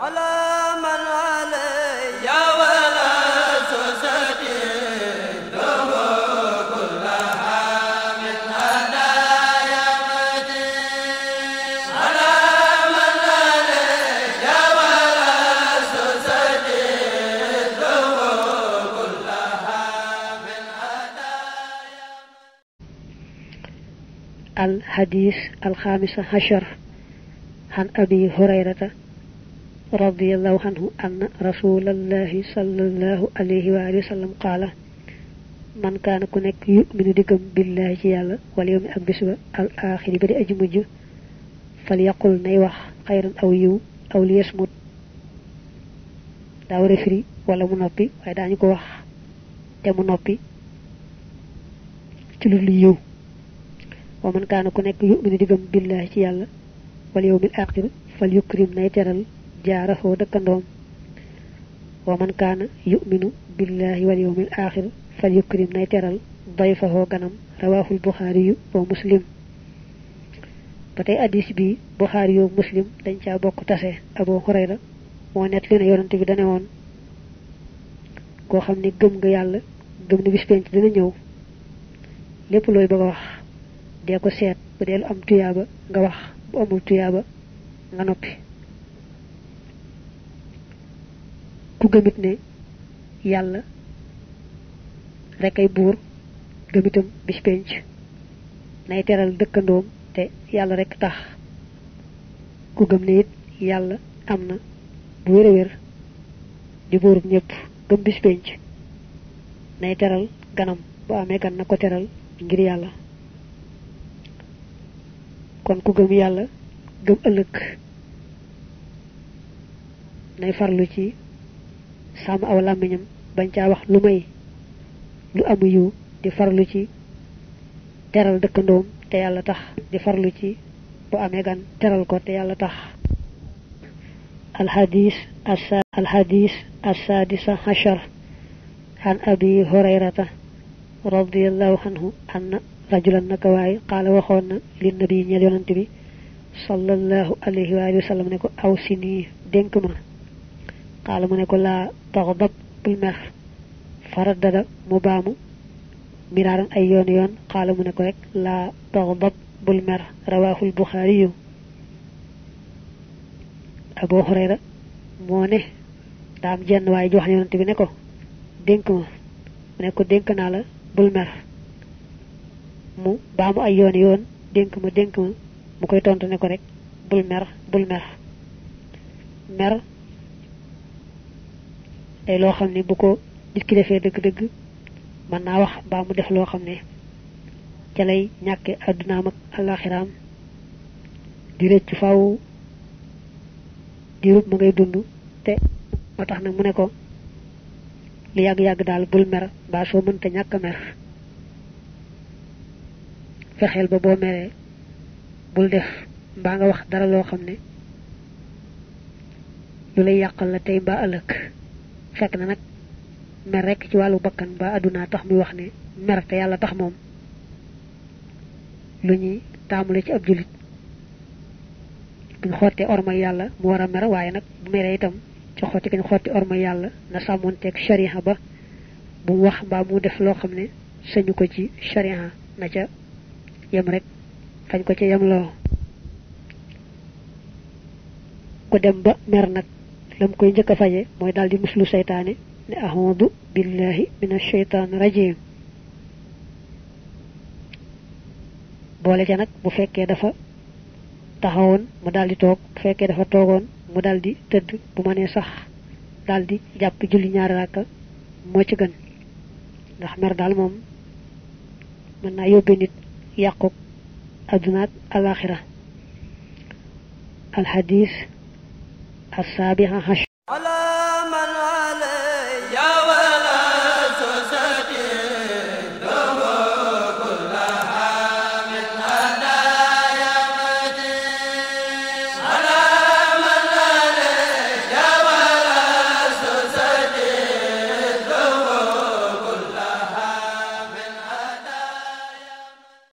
على من علي ولا سوستي له كلها من هدايا مدين على من علي ولا سوستي له كلها من هدايا. الحديث الخامس عشر عن أبي هريرة رضي الله عنه أن رسول الله صلى الله عليه وآله وسلم قال من كان كنك يؤمن دكم بالله يالا واليوم أكبسوا الآخر بدي أجمج فليقل نيوح خيرا أو يو أو ليسمت داو رفري ولا منوبي ويداني كو وح تمو نوبي تلو يو ومن كان كنك يؤمن دكم بالله يالا واليوم الآخر فليكرم نيترال jaaraho dëkkandoom wa man kaana yu'minu billahi wal yawmil aaxir fal yukrim nay teral dayfahu ganam rawahul buxaari yu wa muslim ba tey addis bi buxaari yu muslim dañ caa bokk tase abu hurayra moo net li ne yonante bi dane woon koo xam ne gëm nga yàlla gëm ne bis penc dina ñëw lépp looy bëgg a wax dee ko seet bu dee lu am tuyaaba nga wax bu amul tuyaaba nga noppi ku gëmit ne yàlla rek ay buur gëmitam bis penc nay teral dëkkandoom te yàlla rek tax ku gëm ne it yàlla am na bu wér a wér di buurub ñëpp gëm bis penc nay teral ganam bu amee gan na ko teral ngir yàlla kon ku gëm yàlla gëm ëllëg nay farlu ci sam aw lamiñam bañ ca wax lu may lu amu yu di farlu ci teral dëkkandoom te yàlla tax di farlu ci bu amee gan teral ko te yàlla tax الحديث السادس عشر عن أبي هريرة رضي الله عنه أن رجلا نكواي قال وخونا للنبي يونتبي صلى الله عليه وآله وسلم نكو أوصني دنكما قال منكو لا تغضب بالمر فردد مبامو مرارا أي يون قال منكو رك لا تغضب بالمر رواه البخاري. أبو هريرة مونه دام جن واي جوخ يونت بي نكو دنكما منكو دنكنا لا بالمر mu baamu ay yoon dénkuma mu koy tontu ne ko rek bul mer mer day loo xam ne bu ko nit ki defee dëgg-dëgg mën naa wax baa mu def loo xam ne ca lay ñàkke àddunaam ak àllaaxiraam di rëcc faw di rub ma ngay dund te moo tax nag mu ne ko li yàgg-yàgg daal bul mer mbaa soo mënta ñàkk mer fexeel ba boo meree bul def mbaa nga wax dara loo xam ne lu lay yàqal la tey mbaa ëllëg fekk na nag mer rek ci wàllu bakkan mbaa àdduna tax muy wax ne mer te yàlla tax moom lu ñuy taamule ci ab jullit buñ xottee ormay yàlla mu war a mer waaye nag bu meree itam ci xotti kañ xotti ormay yàlla na sàmmoonteeg shariha ba bu mu wax mbaa mu def loo xam ne sañu ko ci shariha na ca yam rek fañ ko ci yam loo ko dem ba mer nag lam koy njëkk a faje mooy daal di muslu seytaane ne a'udhu billahi minash shaytan rajim boole ca nag bu fekkee dafa taxawoon mu daal di toog bu fekkee dafa toogoon mu daal di tëdd bu ma nee sax daal di jàpp julli ñaari rakka moo ci gën ndax mer daal moom mën naa yóbbe nit yàquk àdduna ak alaaxira. الحديث السابع عشر